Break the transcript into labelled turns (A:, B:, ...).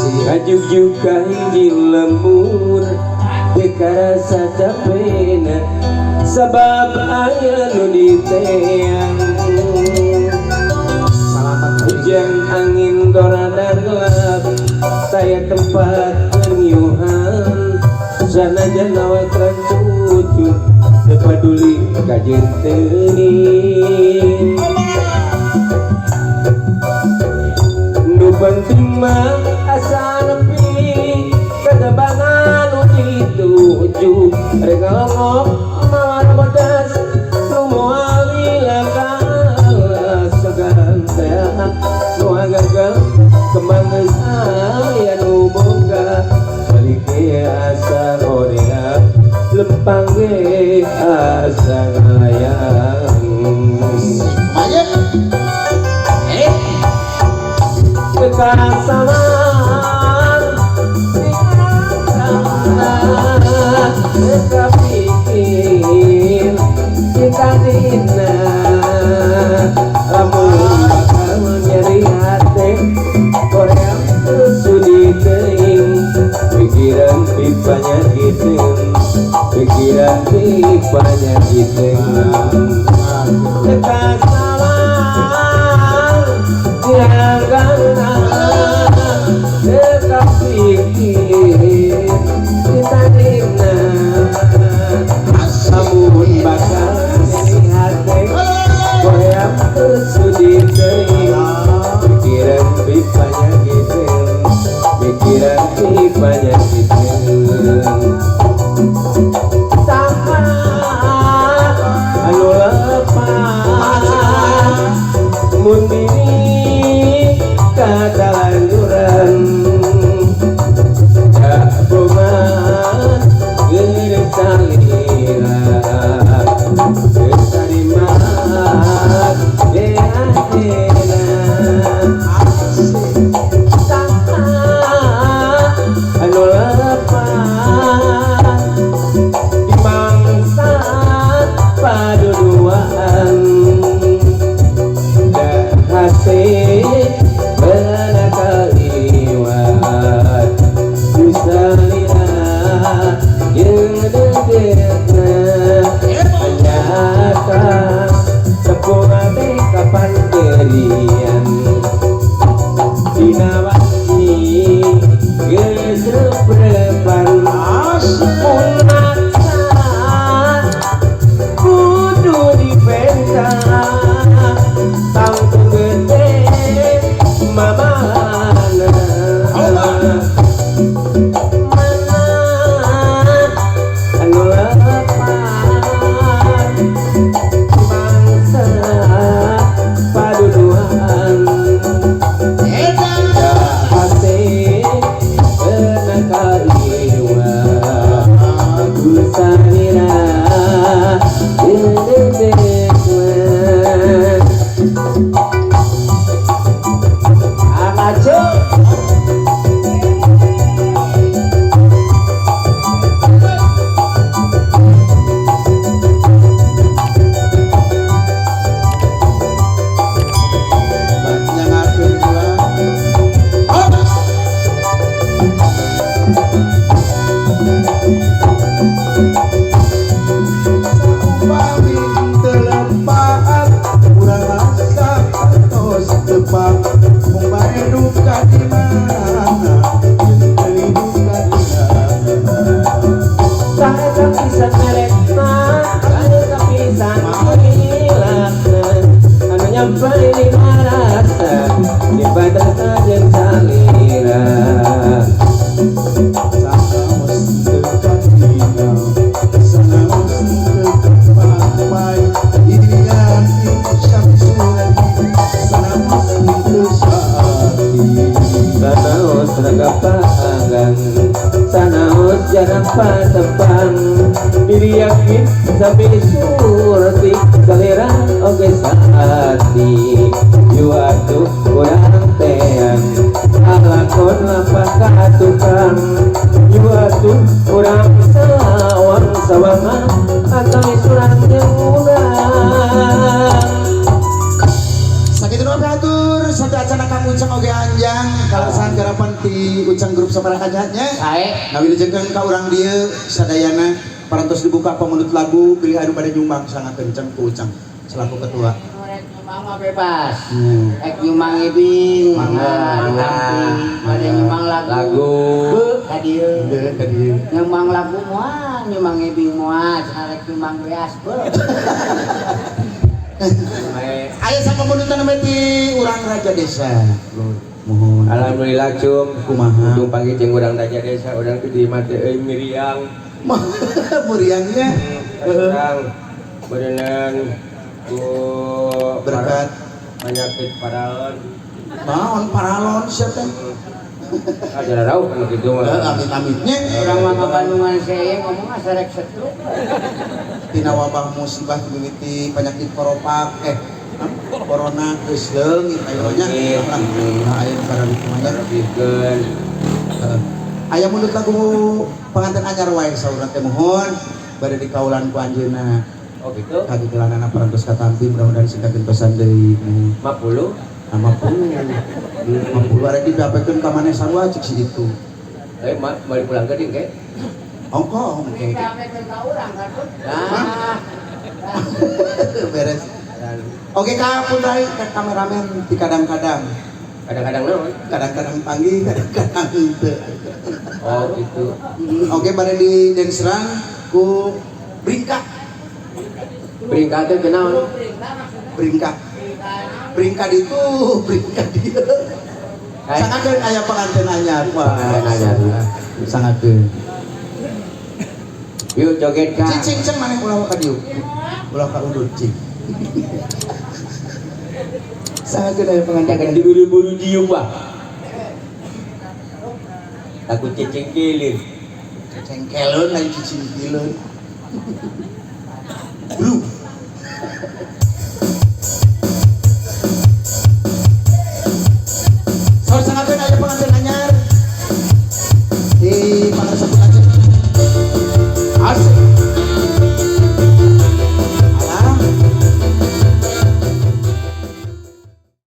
A: Ngajugjug ka hiji lembur teu karasa capena sabab aya nu diteang.
B: Salamat.
A: Hujan angin dora dan gelap saya tempat pengiuhan sanajan awak cucu teu paduli kajeun teuing. Nu penting mah asa nepi katebangan nu dituju rek ngalongok mawar bodas nu moal lila segan teh nu gagal kembang geus aya nu boga balik ge asa hoream lempang ge asa ngalayang.
B: Ayo. Eh,
A: Kekasawan teka pikir kita dina lamun bakal nyeri hate Korea sudi teuing pikiran pipanya giteung pikiran pipanya giteung kekasawan tiangana teka pikir kita dina lamun bakal nyeri hate Korea sudi teuing pikiran pipanya giteung pikiran pipanya giteung saha anu lepas mun diri katalanjuran jagongan geureung salira geus tarimat gehatena saha anu lepas di mangsa paduduaan dahase beuna kaliwat kusalira jeung dedetna nyata tepung teh kapan gerian dina wanci geus rep-repan mun maksa kudu dipenta tangtung gede mamana mana anu lepat mangsa paduduan hate kena kaliwat kusanira dedetna Amajo.
B: Nyangakeun kula. Oh. Saumpami teu lepat urang rasa tos tepang mung bae duka di mana jeung teuing duka di mana.
A: Saeta pisan merekna saeta pisan hilakna anu nyampai di marasa di batas jeung salira.
B: Sanaos teu katingal sanaos teu kapapay irian Syamsuradi sanaos teu saati.
A: Sanaos raga panggang sanaos jarang patepang diri yakin sampai surti salira oge saati juatu urang teang alakon lampah ka tukang juatu urang sawang sawangan atau surang jeung urang.
B: Sakitu nu atur satu acana Kang Uceng oge anjang kaleresan garapan ti Uceng. Ucang grup Sapara Kancanya.
C: Sae.
B: Ngawilujengkeun ka urang dieu sadayana parantos dibuka pamundut lagu pilih anu bade nyumbang sangat kenceng ku Ucang selaku ketua.
C: Rek nyumbang mah bebas.
B: Hmm.
C: Rek nyumbang ibing,
B: Mangga.
C: mangga, bade nyumbang lagu.
A: Lagu.
C: Be ka dieu.
B: Deui ka dieu.
C: Nyumbang lagu moal, nyumbang ibing moal, cenah rek nyumbang beas be.
B: Aya sama pamundutan namanya ti urang Raja Desa. Mohon.
A: Alhamdulillah cum.
B: Kumaha?
A: Untung pagi jeung urang Raja Desa, urang teh di mate euy miriang.
B: Muriangnya.
A: Urang berenang ku
B: Berkat.
A: Penyakit paralon.
B: Naon paralon sia teh?
A: Ah, jalan rauh kan gitu mah.
B: Heuh, amit-amitnya.
C: Urang mah Bandungan saya ngomong asa rek setruk.
B: Tina wabah musibah mimiti penyakit koropak corona geus leungit ayeuna nya. Nah, aya nu kararitu mah nya.
A: Lebihkeun.
B: Heeh. Aya mundut lagu pengantin anyar wae saurna teh mohon bade dikaulan ku anjeunna.
A: Oh gitu.
B: Kageulanana parantos katampi mudah-mudahan sing kagentosan deui.
A: 50.
B: 50. 50 arek dipiapekeun ka maneh sarua cek si itu.
A: Eh, ma balik pulang ke ding ke?
B: Ongko engke.
C: Disampaikan ka urang kan. Ah.
B: Beres. Oke Kak Putrai, ke kameramen di kadang-kadang.
A: Kadang-kadang naon?
B: Kadang-kadang panggil, kadang-kadang henteu.
A: Oh gitu.
B: Oke, bade di danceran ku Bringka.
A: Bringka teh kunaon?
B: Bringka. Bringka ditu, bringka dieu. Sangakeun aya pengantin anyar. Wah,
A: Pengantin anyar.
B: Sangakeun.
A: Yuk joget Kak.
B: Cing cing cing maneh ulah ka dieu. Ulah ka udud cing. Sangakeun aya pengantin
A: Jangan
B: anyar.
A: diburu-buru diuk bah. Takut cicing kilir.
B: Cengkeleun lain cicing kileun. Bro.